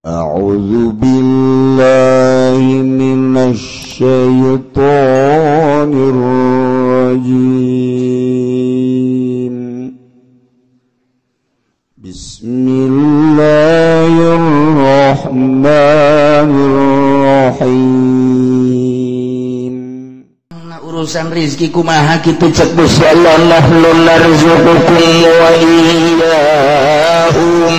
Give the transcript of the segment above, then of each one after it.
أعوذ بالله من الشيطان الرجيم. بسم الله الرحمن الرحيم. Urusan rizki kumaha kitu cek Gusti Allah, nahnu narzuqukum wa iyyahum.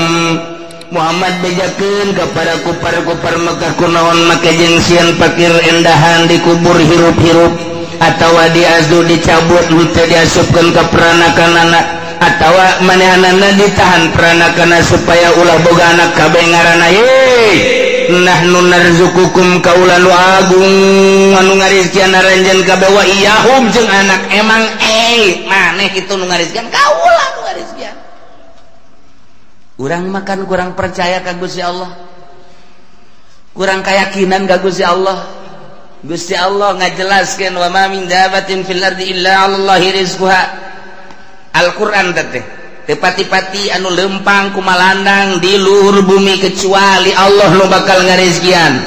Muhammad bejakeun ka para kupar-kupar Mekah kunaon make jeung sieun pakir endahan dikubur hirup-hirup atawa diazu dicabut henteu diasupkeun ka peranakanana atawa manehanana ditahan peranakana supaya ulah boga anak kabeh ngaranna ye nahnu narzuqukum kaula nu agung anu ngarizkian aranjeun kabeh wa iyyahum jeung anak emang maneh kitu nu ngarizkian kaula nu ngarizkian. Urang makan kurang percaya ka Gusti Allah, kurang keyakinan ka Gusti Allah. Gusti Allah ngajelaskeun wa ma min dabatin fil ardi illa 'alallahi rizquha. Al-Qur'an teh teu pati-pati anu lempang kumalandang di luhur bumi kecuali Allah nu bakal ngarizkian.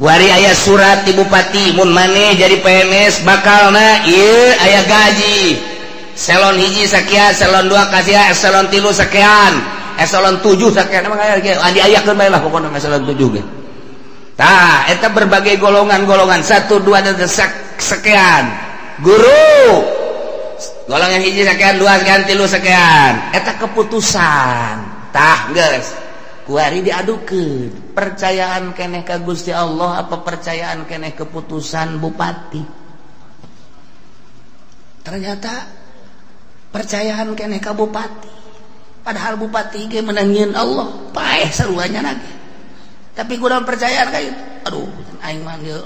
Wari aya surat di bupati mun maneh jadi PNS bakalna ieu aya gaji. Selon hiji sakian, selon dua kasihan, selon tilu sakian, eselon 7 sakian, emang aya ge diayakeun bae lah pokona eselon 7 ge. Tah, eta berbagai golongan-golongan 1 2 dan sekian. Guru golongan hiji sakian, 2 sekian, 3 sekian. Eta keputusan. Tah, geus. Kuari diadukeun. Percayaan keneh ka Gusti Allah apa percayaan keneh keputusan bupati? Ternyata percayaan keneh ka bupati, padahal bupati ge menangin Allah paeh saruanya lagi, tapi kurang percayaan ka itu. Aduh aing mah ieu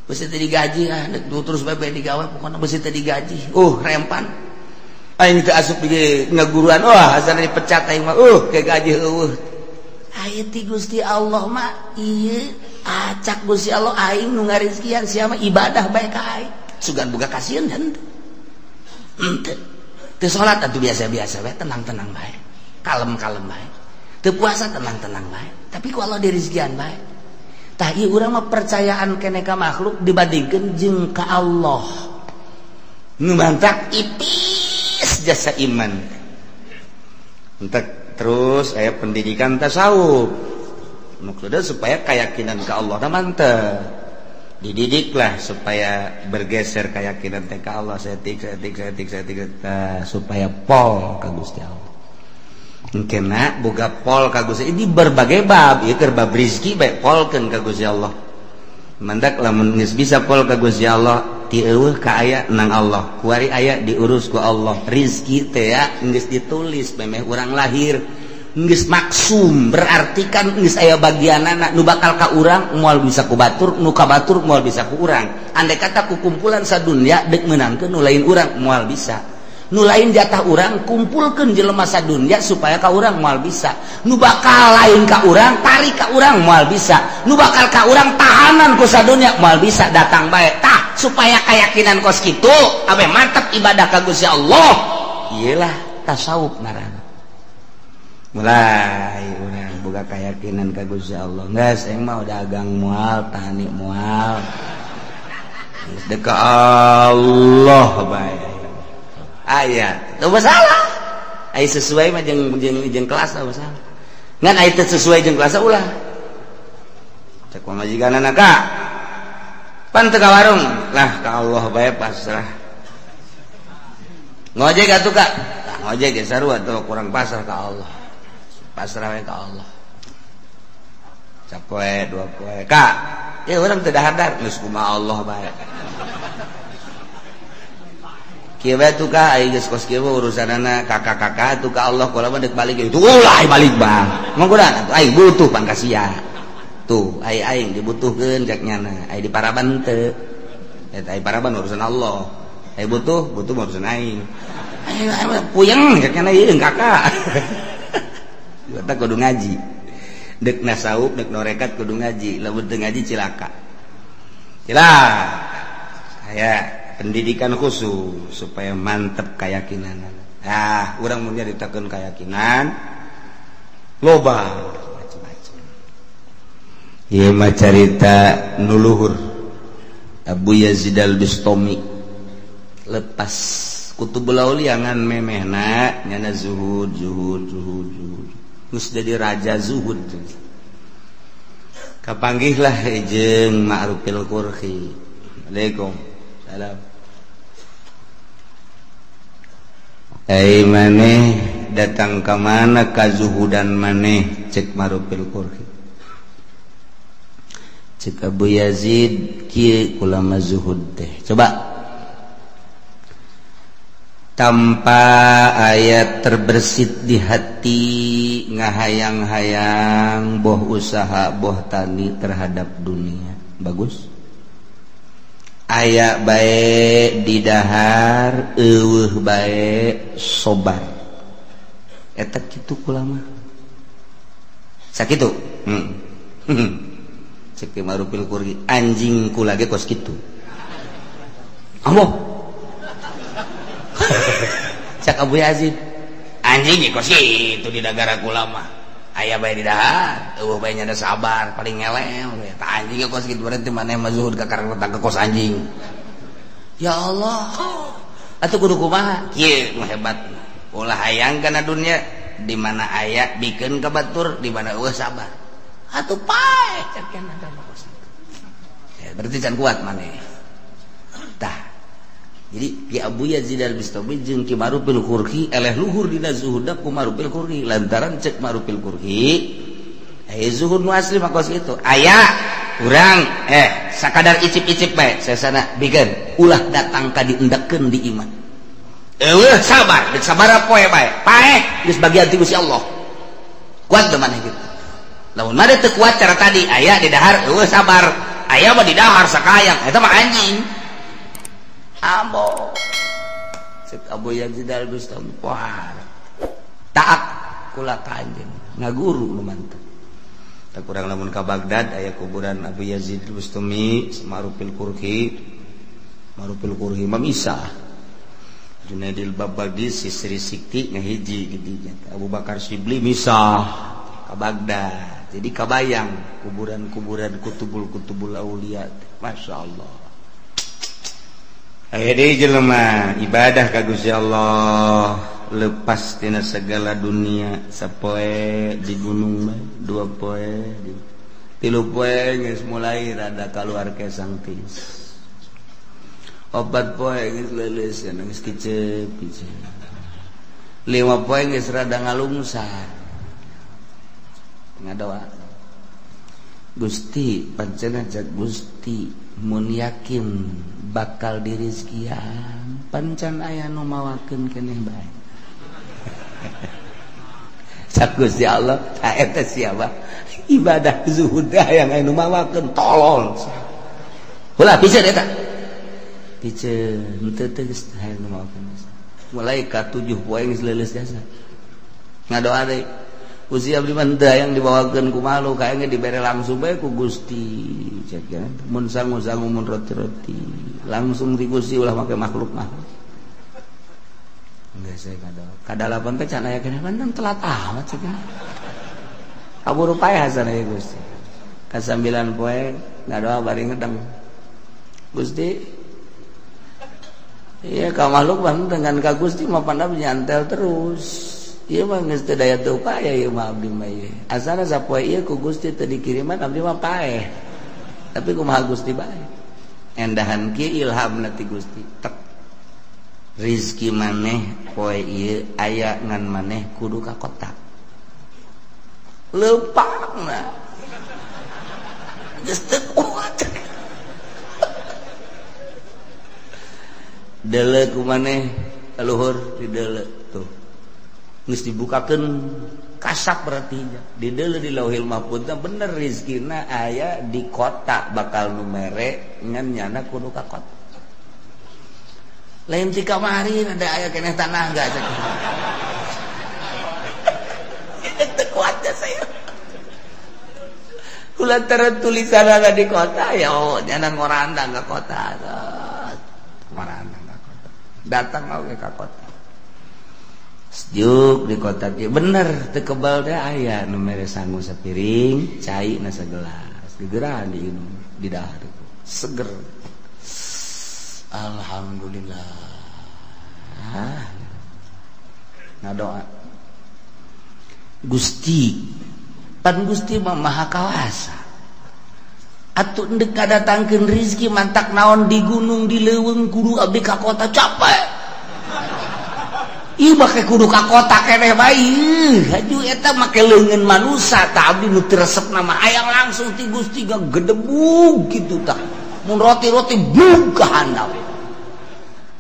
beusi teu digaji ah terus bae digawe pokona beusi teu digaji, rempan aing teu asup di ngaguruan, wah asana dipecat aing mah, ke gaji eueuh. Aya ti Gusti Allah mah ieu acak Gusti Allah aing nu ngarizkian sia mah ibadah bae ka aing sugan boga kasieun henteu henteu. Teu salat atuh biasa-biasa bae, tenang-tenang bae, kalem-kalem bae. Teu puasa tenang-tenang bae, tapi ku Allah dirizkian bae. Tah ieu urang mah percayaan keneh ka makhluk dibandingkeun jeung ka Allah. Nu mantak ipis jasa iman. Entek terus aya pendidikan tasawuf. Maksudnya supaya keyakinan ka Allah na mantep. Dididiklah supaya bergeser keyakinan teh ka Allah setik setik setik setik supaya pol ka Gusti Allah. Engkena boga pol ka Gusti ini berbagai bab, ieu keur bab rezeki bae polkeun ka Gusti Allah. Mandak lamun geus bisa pol ka Gusti Allah, ti eueuh ka aya nang Allah, kuari aya diurus ku Allah. Rezeki teh ya geus ditulis memeh urang lahir. Geus maksum berarti kan geus aya bagianana nu bakal ka urang moal bisa ku batur, nu ka batur moal bisa ku urang. Andai kata ku kumpulan sadunya deuk meunangkeun nu lain urang moal bisa, nu lain jatah urang kumpulkeun jelema sadunya supaya ka urang moal bisa, nu bakal lain ka urang tarik ka urang moal bisa, nu bakal ka urang tahanan ku sadunya moal bisa datang bae. Tah supaya keyakinan kos kitu ame mantep ibadah ka Gusti Allah, iyalah tasawuf ngaranna. Mulai urang boga keyakinan ka Gusti Allah. Geus aing mah dagang moal, tani moal. Geus deuk ka Allah bae. Aya, teu masalah. Aya sesuai mah jeung jeung kelas teu masalah. Ngan aya teu sesuai jeung kelas ulah. Cek pamajikanana ka. Pan teu ka warung. Lah ka Allah bae pasrah. Ngojek atuh ka. Ngojek ge sarua atuh kurang pasrah ka Allah. Pasrah we ka Allah. Sapoe dua poe ka. Ya urang teu dahar geus kumaha Allah bae. Kieu bae tuh ka ai geus kos kieu urusanana kakak-kakak tuh ka Allah kula mah deuk balik itu ulah balik bang. Mangkuran atuh aing butuh pan ka sia. Tuh ai aing dibutuhkeun cek nyana, ai di paraban teu. Eta ai paraban urusan Allah. Ai butuh, butuh urusan aing. Ai puyeng cek nyana ieu kakak. Eta kudu ngaji. Deuk nasawuf, deuk norekat kudu ngaji. Lamun teu ngaji cilaka. Cilaka. Aya pendidikan khusus supaya mantep keyakinan. Ah, urang mun nyaritakeun keyakinan loba macam-macam. Ieu mah carita nu luhur Abu Yazid Al-Bustami lepas Kutubul Aulia ngan memehna nyana zuhud zuhud zuhud zuhud geus jadi raja zuhud. Kapanggihlah jeung Ma'rufil Qurhi. Waalaikum salam. Ai maneh datang ka mana kazuhudan maneh cek Ma'rufil Qurhi. Cek Abu Yazid kieu ulama zuhud teh. Coba tanpa ayat terbersit di hati ngahayang-hayang boh usaha boh tani terhadap dunia. Bagus. Aya bae didahar eueuh bae sobar. Eta kitu kulama. Sakitu. Cek Ma'rufil Qurhi anjing kula ge kos kitu. Ambo. Cak Abu Yazid anjing kos kitu di dagara kula mah. Aya bae di dahar, eueuh bae nya sabar paling ngelel eta anjing kos kitu berarti maneh mah zuhud ka karena ke kos anjing. Ya Allah. Atuh kudu kumaha? Kieu nu hebat. Ulah hayang kana dunya di mana aya bikeun ka batur, di mana eueuh sabar. Atuh pae cak kana kos kitu. Ya berarti can kuat maneh. Tah. Jadi Ki Abu Yazid Al-Bustami jeung Ki Ma'rufil Qurhi eleh luhur dina zuhudna ku Ma'rufil Qurhi lantaran cek Ma'rufil Qurhi aya zuhud nu asli mah kos kitu. Aya urang sakadar icip-icip bae sesana bikeun ulah datang ka diendekkeun di iman. Eueuh sabar, geus sabaraha poe bae. Paeh geus bagian ti Gusti Allah. Kuat teu maneh kitu. Lamun mah teu kuat cara tadi aya di dahar eueuh sabar, aya mah di dahar sakayang eta mah anjing. Ambo cek Abu Yazid Al-Bustami poar taat kula ka anjeun ngaguru nu mantep. Tak kurang lamun ka Baghdad aya kuburan Abu Yazid Al-Bustami Ma'rufil Qurhi. Ma'rufil Qurhi mamisah Junaidil Babadi Sisri Sikti ngahiji di dinya Abu Bakar Sibli misah ka Baghdad. Jadi kabayang kuburan-kuburan kutubul-kutubul aulia. Masya Allah. Aya deui jelema ibadah ka Gusti Allah lepas tina segala dunia sapoe di gunung bae dua poe tilu poe geus mulai rada kaluar kesang tis opat poe geus leuleus geus kicep kicep lima poe geus rada ngalungsar ngadoa Gusti pancen ajak Gusti mun yakin bakal dirizkian pancan aya nu mawakeun keneh bae. Cak Gusti Allah ta eta siapa ibadah zuhud hayang aya nu mawakeun tolol. Ulah piceun eta. Piceun teu teh geus hayang nu mawakeun. Mulai ka 7 poe geus leuleus jasa. Ngadoa deui. Gusti abdi mah teu hayang dibawakeun ku malu kae ge dibere langsung bae ku Gusti. Cek ya mun sangu-sangu mun roti-roti langsung di Gusti ulah make makhluk mah. Geus saya kadoa. Kadalapan teh can aya keneh mah telat amat cek. Kaburu paeh hasana ya Gusti. Ka 9 poe ngadoa bari ngedeng. Gusti iya ka makhluk mah dengan ka Gusti mah pandam nyantel terus. Ieu mah geus teu daya teu upaya ieu mah abdi mah ieu. Asana sapoe ieu ku Gusti teu dikiriman abdi mah paeh. Tapi kumaha Gusti bae. Endahan kieu ilhamna ti Gusti. Tek. Rizki maneh poe ieu aya ngan maneh kudu ka kota. Leumpangna. Geus teu kuat. Deuleu ku maneh ka luhur di deuleu tuh. Geus dibukakeun kasap berarti di deuleu di Lauhil Mahfuz bener rizkina aya di kota bakal nu mere ngan nyana kudu ka kota. Lain ti kamari ada aya keneh tanah enggak cek. Teu kuat saya. Kulantaran tulisanana di kota ya oh nyana ngorandang ka kota. Ngorandang ka kota. Datang oge ka kota. Sejuk di kota kieu bener teu kebal teh aya nu mere sangu sapiring cai na sagelas. Gegeran diinum di dahar seger. Alhamdulillah. Ngadoa Gusti, pan Gusti mah maha kawasa. Atuh endek kadatangkeun rizki mantak naon di gunung di leuweung kudu abdi ka kota capek. Ieu make kudu ka kota keneh bae. Haju eta make leungeun manusa tah abdi nu teu resep nama hayang langsung ti Gusti gedebug kitu tah. Mun roti-roti bug ka handap.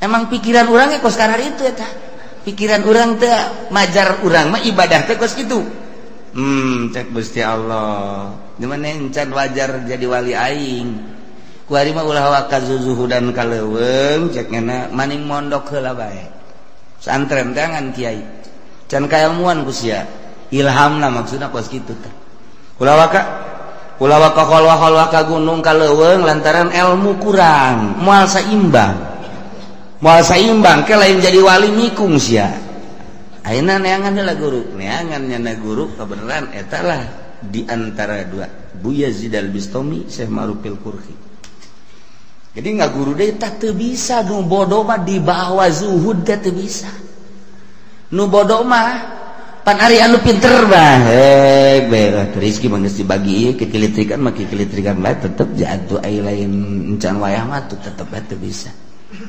Emang pikiran urang ge kos karar itu eta. Pikiran urang teh majar urang mah ibadah teh kos kitu. Cek Gusti Allah. Di mana encan wajar jadi wali aing. Kuari mah ulah waka zuzuhudan ka leuweung cek ngena maning mondok heula bae. Santren teh ngan kiai. Can kailmuan ku sia. Ilhamna maksudna kos kitu teh. Ulah waka kholwa-kholwa ka gunung ka leuweung lantaran ilmu kurang, moal saimbang. Moal saimbang ke lain jadi wali mikung sia. Ayeuna neangan heula guru, neangan nyana guru kebenaran eta lah di antara dua, Bu Yazid Al-Bistami, Syekh Ma'rufil Qurhi. Jadi nggak guru deh tak teu bisa nu bodoh mah di bawah zuhud teh teu bisa. Nu bodoh mah pan ari anu pinter bah. Hei, bae rezeki mah geus dibagi ieu kikilitrikan mah kikilitrikan bae tetep jatuh ai lain encan wayah mah tuh tetep bae teu bisa.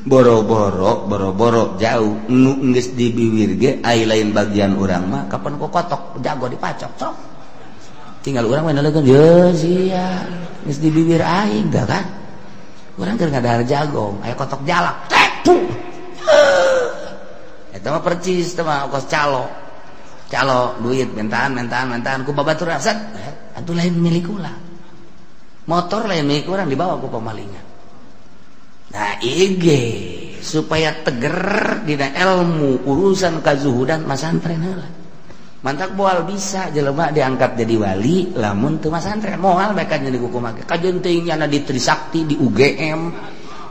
Boro-boro boro-boro jauh nu geus dibiwir ge ai lain bagian urang mah kapan ku kotok jago dipacok cok. Tinggal urang we naleukeun ye sia geus dibibir aing dah kan. Urang keur ngadahar jagong aya kotok jalak tek puh. Eta mah percis teh mah kos calo. Calo duit mentaan ku babatur set atuh lain milik ulah. Motor lain milik urang dibawa ku pemalingan. Nah IG supaya teger dina ilmu urusan kazuhudan masantren heula. Mantak moal bisa jelema diangkat jadi wali lamun teu masantren moal bae kan jadi kumaha. Kajeun teuing nyana di Trisakti di UGM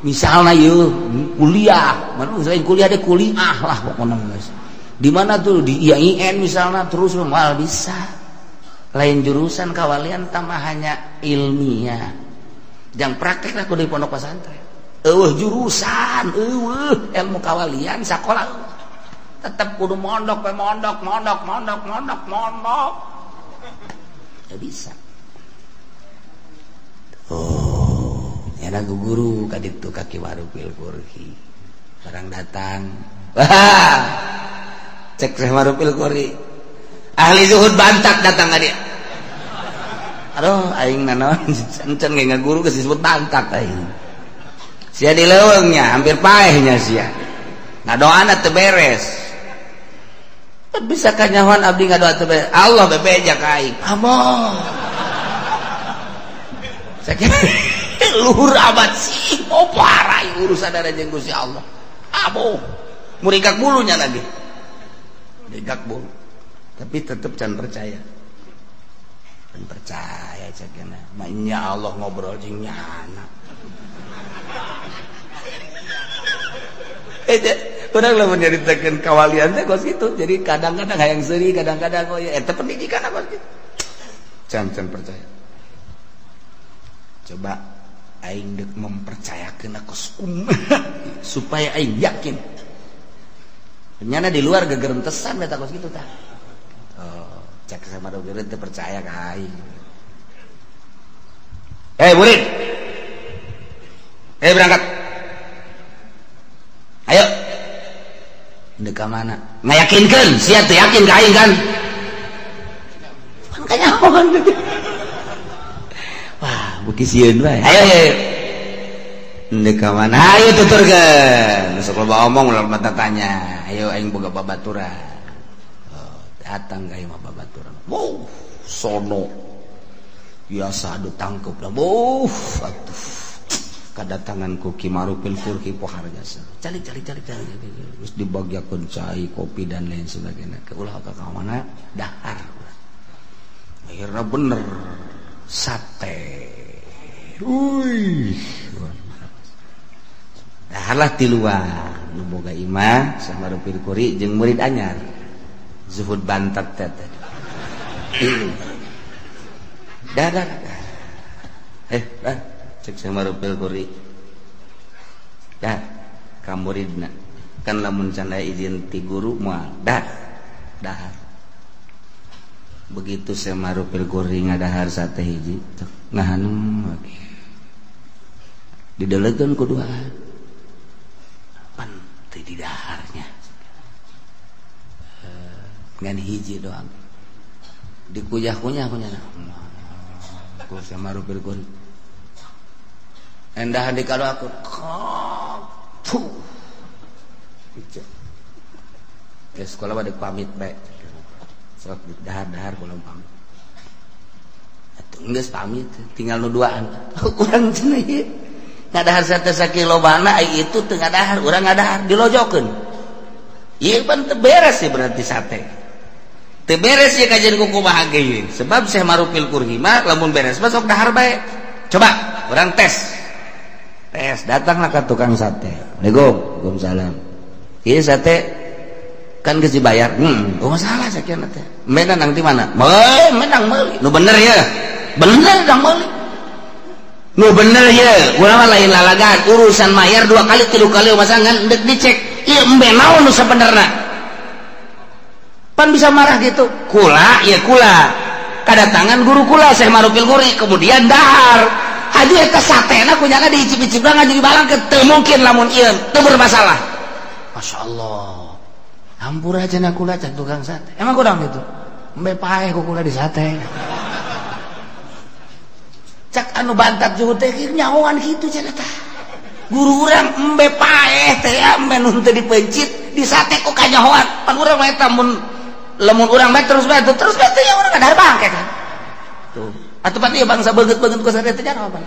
misalna yeuh kuliah, mana selain kuliah deh kuliah lah pokona geus. Di mana tuh di IAIN misalna terus moal bisa. Lain jurusan kawalian tambah hanya ilmiah. Jang praktek lah kudu di pondok pesantren. Eueuh jurusan, eueuh ilmu kawalian sakola tetap kudu mondok we mondok mondok mondok mondok mondok. Ya bisa. Oh, nyana guru ka ditu ka Ki Ma'rufil Qurhi. Barang datang. Wah. Cek Syekh Ma'rufil Qurhi. Ahli zuhud bantak datang ka dia. Aduh, aing nanaon encan ge ngaguru geus disebut bantak aing. Sia di leuweungnya hampir paehnya sia. Ngadoana teu beres. Bisa kanyahoan abdi ngadoa teu beres. Allah bebeja ka aing. Amoh. Sakieu luhur amat sih. Oh parah urusan ada jeung Gusti Allah. Amoh. Muringkak bulunya lagi. Muringkak bulu. Tapi tetep can percaya. Can percaya cekena. Mainnya Allah ngobrol jeung nyana. Urang lamun nyaritakeun kawalian teh kos kitu. Jadi kadang-kadang hayang seuri, kadang-kadang oh ya eta pendidikan kos kitu. Can percaya. Coba aing deuk mempercayakeun kos kumaha supaya aing yakin. Nyana di luar gegerentesan eta kos kitu tah. Oh, cek sama dokter teu percaya ka aing. Eh, murid. Eh, berangkat. Ayo. Ndek ka mana? Ngayakinkeun, sia teu yakin ka aing kan? Pan kanyahoan. Wah, beuki sieun bae. Ayo ayo. Ndek ka mana? Ayo tuturkeun. Sok loba omong ulah loba tanya. Ayo aing boga babaturan. Oh, datang ka imah babaturan. Wow, sono. Biasa adu tangkep lah. Wow, atuh. Kedatangan ku Ki Ma'rufil Qurhi pohar jasa. Calik terus dibagiakeun cai, kopi dan lain sebagainya. Ke ulah ka mana dahar. Akhirnya bener sate. Uih. Daharlah tiluan nu boga imah Syekh Ma'rufil Qurhi jeung murid anyar. Zuhud bantat teh. Dah. Dah cek Syekh Marufil Qurhi. Dah ka muridna. Kan lamun can aya izin ti guru moal dah. Dahar. Begitu Syekh Marufil Qurhi ngadahar sate hiji, ngahanum lagi. Didelegeun ku duaan. Pan teu didaharnya. Ngan hiji doang. Dikuyah-kunyah kunyah. Ku Syekh Marufil Qurhi. Endahan di kado aku. Puh. Ya sekolah pada pamit bae. Sok dahar-dahar kula pamit. Atuh geus pamit, tinggal nu duaan. Urang cenah ieu. Ngadahar sate sakilo bana ai itu teu ngadahar, urang ngadahar dilojokeun. Ieu pan teu beres sih berarti sate. Teu beres ieu kajian ku kumaha ge ieu. Sebab Syekh Marufil Qurhi mah lamun beres mah sok dahar bae. Coba urang tes. Tes, datanglah ke tukang sate. Assalamualaikum, waalaikumsalam. Ieu sate kan geus dibayar. Oh masalah sakieu teh. Menang di mana? Menang meuli. Nu bener ya. Bener dang meuli. Nu bener ya. Urang mah lain lalagan, urusan mayar 2 kali 3 kali masa ngan deuk dicek. Ieu embe naon nu sabenerna? Pan bisa marah gitu. Kula ya kula. Kadatangan guru kula Syekh Marufil Qurhi kemudian dahar. Haju eta satena kunyana diicip-icip ngaju dibalang ke teu mungkin lamun ieu teu bermasalah. Masya Allah. Hampura cenah kula cak tukang sate. Emang kurang gitu. Embe paeh ku kula di sate. Cak anu bantat juhud teh nyahoan kitu cenah tah. Guru urang embe paeh teh embe nu teu dipencit di sate ku kanyahoan. Pan urang mah eta mun lamun urang mah terus bae terus bae teh urang ngadahar bangke kan. Tuh. Atuh pan ieu bangsa beungeut-beungeut ku sate teh jaraho pan.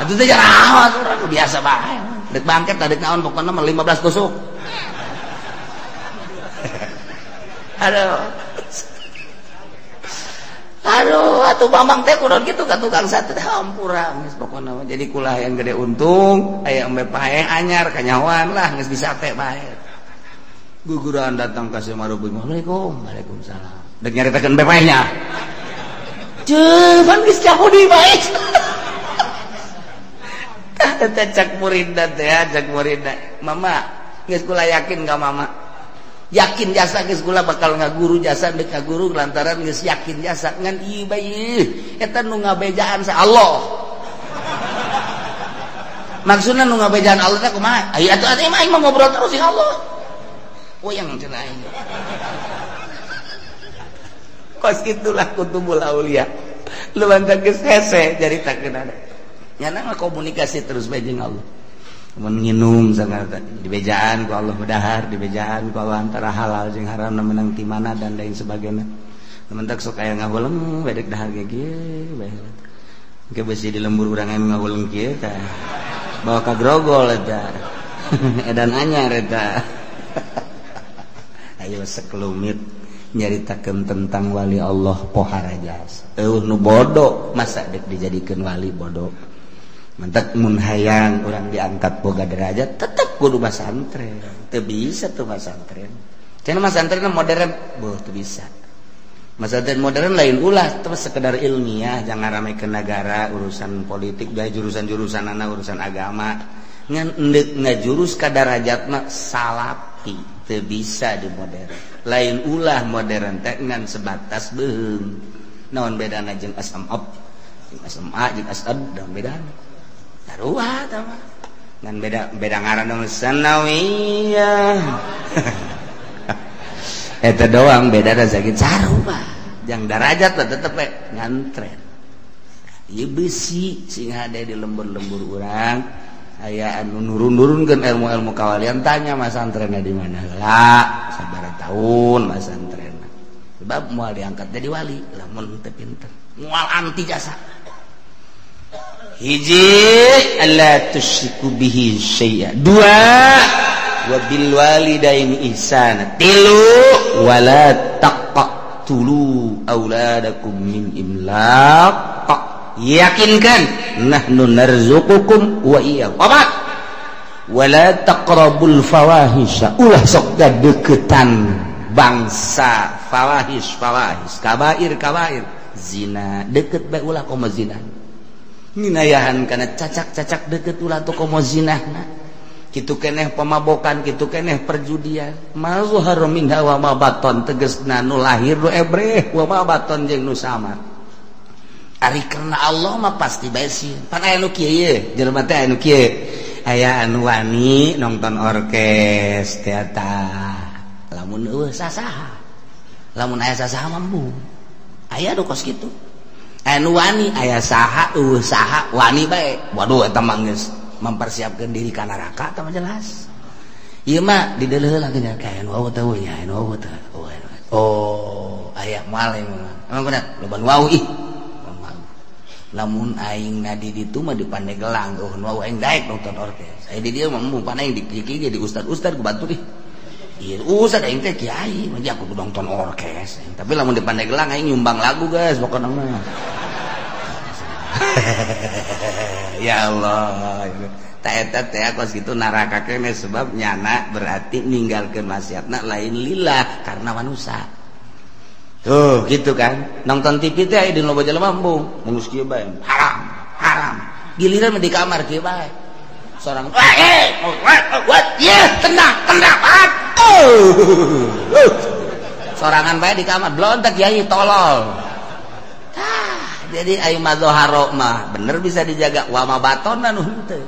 Atuh teh jaraho urang biasa bae. Dek bangket dek naon pokona mah 15 tusuk. Aduh. Aduh, atuh Bambang teh kudu kitu ka tukang sate teh hampura geus pokona mah. Jadi kula yang gede untung, aya embe paeh anyar kanyahoan lah geus disate bae. Guguran datang ka Syekh Marufil. Assalamualaikum. Waalaikumsalam. Dek nyaritakeun embe paehnya. Ceuh, pan geus nyaho deui bae. Tah teh cak muridna teh, cak muridna. Mama, geus kula yakin ka mama. Yakin jasa geus kula bakal ngaguru jasa deuk ngaguru lantaran geus yakin jasa ngan ieu bae eta nu ngabejaan sa Allah. Maksudna nu ngabejaan Allah teh kumaha? Aya atuh atuh mah aing mah ngobrol terus jeung Allah. Uyang cenah aing. Kos itulah kutubul aulia. Lumantan geus hese caritakeun ada. Nyana mah komunikasi terus bae jeung Allah. Mun nginum sangat dibejaan ku Allah dahar dibejaan ku Allah antara halal jeung haram menang ti mana dan lain sebagainya. Temen tak sok aya ngahuleng bedek dahar ge kieu bae. Engke besi di lembur urang anu ngahuleng kieu tah. Bawa ka grogol eta. Edan anyar eta. Ayo sekelumit nyaritakeun tentang wali Allah pohara jasa. Eueuh nu bodoh masa dek dijadikeun wali bodoh. Mentak mun hayang urang diangkat boga derajat tetep kudu masantren. Teu bisa tuh masantren. Cenah masantren modern, beuh teu bisa. Masantren modern lain ulah terus sekedar ilmiah, jangan ramekeun negara, urusan politik, bae jurusan-jurusanana urusan agama. Ngan endek ngajurus ka darajat mah salapi, teu bisa di modern. Lain ulah modern teh ngan sebatas beuheung. Naon bedana jeung SMA, jeung SMA jeung SAD naon bedana? Sarua tah mah. Ngan beda ngaran dong sanawiyah. Eta doang beda da sakit sarua. Jang darajat lah tetep we ngantren. Ieu besi sing hade di lembur-lembur urang aya anu nurun-nurunkeun ilmu-ilmu kawalian tanya masantrenna di mana heula sabaraha tahun masantrenna. Sebab moal diangkat jadi wali lamun teu pinter. Moal anti jasa. Hiji alla tusyriku bihi syai'a. Dua wa bil walidaini ihsana. Tilu wala taqtulu auladakum min imlaq. Yakinkan nahnu narzuqukum wa iyyakum. Opat wala taqrabul fawahisha. Ulah sok deketan bangsa fawahish, fawahish, kabair, kabair, zina, deket bae ulah komo zina. Minayahan kana cacak-cacak deket ulah toko mo zinahna. Kitu keneh pemabokan, kitu keneh perjudian. Ma zahara minha wa ma baton tegesna nu lahir nu ebreh wa ma baton jeung nu samar. Ari karena Allah mah pasti bae sieun. Pan aya nu kieu ye, jelema teh aya nu kieu. Aya anu wani nonton orkes teater. Lamun eueuh sasaha. Lamun aya sasaha mah embung. Aya nu kos kitu. Aya nu wani, aya saha eueuh saha wani bae. Waduh eta mah geus mempersiapkan diri ka neraka tah mah jelas. Ieu mah dideuleuh heula geuning ka anu eueuh teh nya, anu eueuh teh. Oh, aya moal emang bener loba nu wau ih. Lamun aing na di ditu mah di Pandeglang eueuh nu aing daek nonton orkes. Aya di dieu mah embung pan aing di kieu di ustad-ustad ku batur ih. Ieu ustad aing teh kiai, mah aku nonton orkes. Tapi lamun di Pandeglang aing nyumbang lagu guys pokona mah. Ya Allah. Ta eta teh kos kitu neraka keneh sebab nyana berarti ninggalkeun maksiatna lain lillah karena manusia. Tuh gitu kan. Nonton TV teh aya di loba jelema embung, mun geus kieu bae. Haram, haram. Giliran mah di kamar kieu bae. Sorang what? Yeah, tenang, tenang. Aduh. Sorangan bae di kamar blontek kiai tolol. Tah, jadi ayo mazharo mah bener bisa dijaga wa ma batona nu henteu.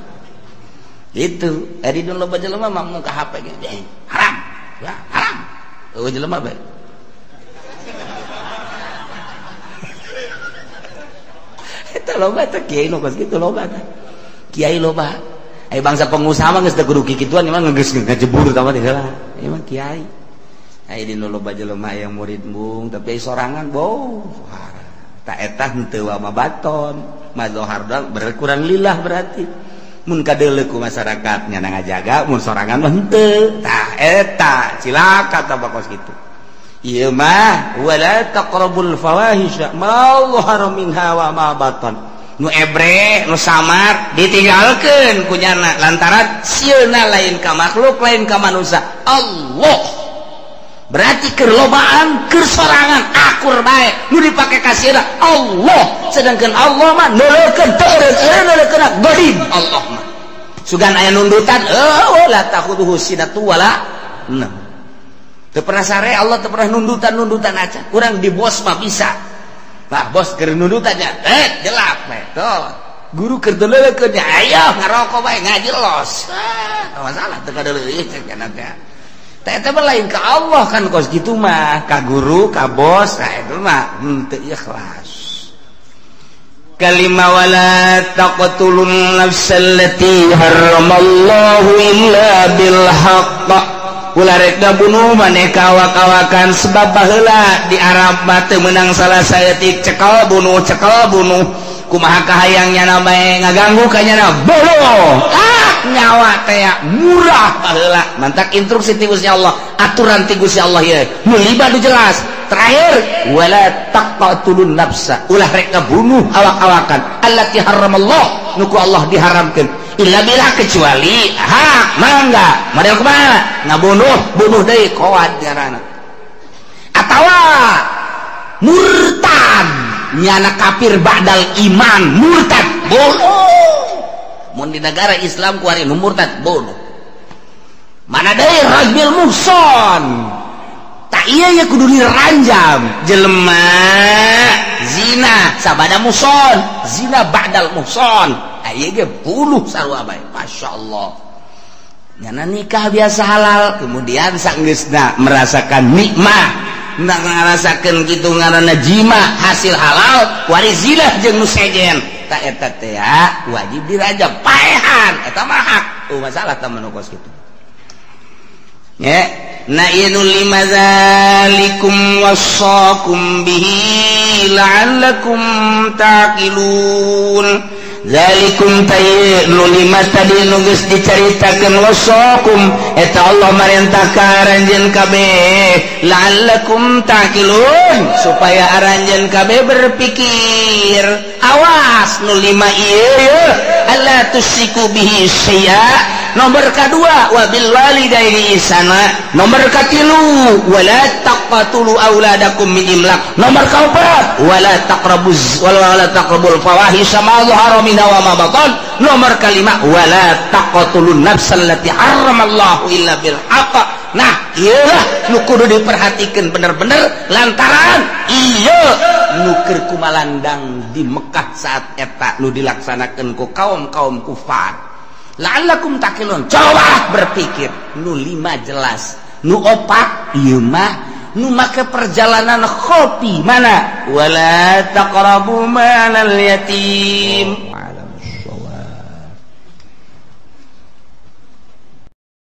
Gitu. Ari di loba jelema mah mun ka HP ge. Haram. Ya, haram. Eueuh jelema bae. Eta loba teh kiai nu kos kitu loba teh. Kiai loba. Ai bangsa pengusaha mah geus teu kudu kikituan mah geus ngajebur tah mah teh heula. Ieu mah kiai. Ai di nu loba jelema yang murid embung tapi sorangan bau. Ta eta henteu wa ma baton. Mazhar doang berkurang lillah berarti. Mun kadeuleuh ku masyarakat nya ngajaga mun sorangan mah henteu. Tah eta cilaka tah kos kitu. Ieu mah wala taqrabul fawahisha ma zahara minha wa ma batan. Nu ebre, nu samar ditinggalkeun ku nyana lantaran sieuna lain ka makhluk, lain ka manusia. Allah. Berarti keur lobaan, keur sorangan akur bae nu dipake ka sieuna Allah. Sedangkan Allah mah neuleukeun teu eureun godim Allah mah. Sugan aya nundutan eueuh la takhudhuhu sinatu wala naum. Teu pernah sare Allah teu pernah nundutan-nundutan aja. Kurang di bos mah bisa. Bah bos keur nundutannya, jelap bae. Tuh. Guru keur deuleukeun nya, ayo ngarokok bae ngaji los. Ah, masalah teu kadeuleuh cek kana teh. Teh eta mah lain ka Allah kan kos kitu mah, ka guru, ka bos, nah itu mah henteu ikhlas. Kalima wala taqtulun nafsal lati harramallahu illa bil haqq. Ulah rek ngabunuh maneh ka awak-awakan sebab baheula di Arab mah teu meunang salah saeutik cekel bunuh kumaha kahayang nyana bae ngaganggu ka nyana bunuh ah nyawa teh murah baheula mantak instruksi ti Gusti Allah aturan ti Gusti Allah ieu nu lima nu jelas terakhir wala taqtulun nafsa ulah rek ngabunuh awak-awakan allati haramallah nu ku Allah diharamkeun illa bila kecuali hak mangga model kumaha ngabunuh bunuh deui koad ngaranna atawa murtad nyana kafir ba'dal iman murtad bunuh mun di negara Islam kuari nu murtad bunuh mana deui rajul muhson tak iya ya kudu diranjam jelema zina sabada muhson zina ba'dal muhson ieu ge bunuh sarua bae masyaallah nyana nikah biasa halal kemudian sanggeusna merasakan nikmat na ngarasakeun kitu ngaranna jima hasil halal wari zina jeung nu sejen ta eta teh wajib dirajam paehan eta mah hak masalah tah mah nu kos kitu nya na ieu nu lima zalikum wasaqum bihi la'allakum taqilun zalikum tayi nu lima tadi nu geus dicaritakeun wasakum eta Allah marentah ka aranjeun kabeh la'allakum taqilun supaya aranjeun kabeh berpikir awas nu lima ieu alla tusyriku bihi syai'a Nomor kedua wabil walidaini ihsana. Nomor katilu wala taqtulu auladakum min imlaq. Nomor keempat wala taqrabuz wala taqrabul fawahisha ma dhahara minha wa ma batan. Nomor kelima wala taqtulun nafsal lati harramallahu illa bil haqq. Nah, iyalah nu kudu diperhatikan bener-bener lantaran iya nu keur kumalandang di Mekah saat eta nu dilaksanakeun ku kaum-kaum kufar. La'allakum taqilun. Coba berpikir nu 5 jelas, nu 4 ieu mah nu make perjalanan khofi mana? Wala taqrabu malal yatim.